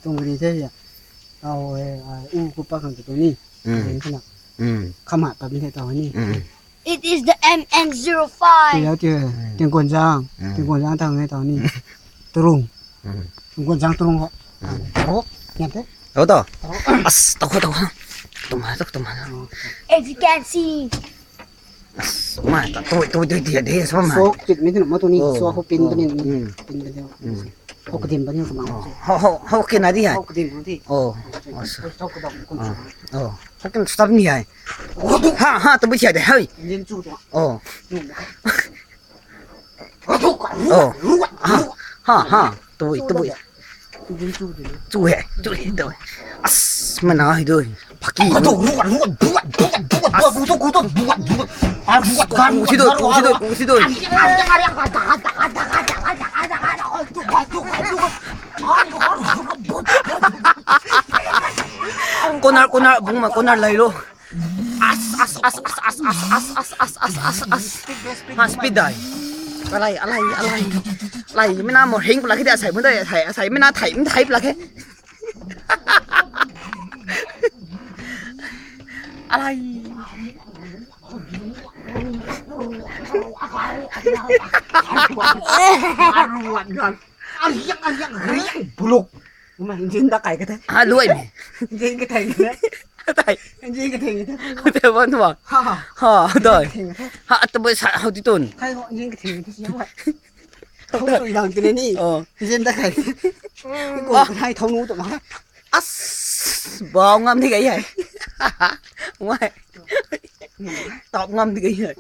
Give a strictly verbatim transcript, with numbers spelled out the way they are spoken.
Tung ri the ya. Tau he, ai, u ku pa khang tu ni. Mm. Ring khana. Mm. Khama pa bin the tau ni. Mm. It is the M N zero five. Ti ya ti. Mm. Tiang kuan zang. Mm. Tiang kuan zang tang he tau ni. Turung. Mm. Tiang kuan zang turung ho. Mm. Ho. Nyan the. Ho to. Ho. As, tau ho, tau ho. Tum ha, tum ha. As you can see. As, ma, ta, tu, tu, tu, tu, tu, so ma. So, kit mi tu na, ma tu ni, oh, so, ho pin tu ni, oh, mm, pin tu ni. Mm. Ho kadim bani ho kamang. Oh, ho, ho, ho kina di hai. Ho kadim ho di. Oh, oh, so. Ho kadam kun. Oh, oh. Ho kin stop ni hai. Ha, ha, tu bu chia de hai. Yin chu tu. Oh. Oh. Ha, ha, ha. Tu, tu bu. Chu he, chu he, tu. As, mana hei tu. Phaki. Ku si tu, ku si tu, ku si tu. Corner, corner, bung ma, corner lai lo. As, as, as. Ha, speed dai. Alai, alai, alai. Alai, mina mo heng pula ke dia sai mun dai, sai, sai mina thai, mina thai pula ke. Alai. Ariang, ariang, ariang, buluk. Ma, engine da kai ka the. Ha, luai me. Engine ka thei ka the. Thei. Engine ka thei ka the. Hotel ban thua. Ha, ha. Ha, doi. Thei ka the. Ha, tu bu sa, how ti tun. Thei ho, engine ka thei ka the, siam hai. Thau sui lang tine ni. Oh. Engine da kai. Ko, ah, ka thei thau nu tu ma. As, bau ngam di kai hai. Wai. Top ngam di kai hai.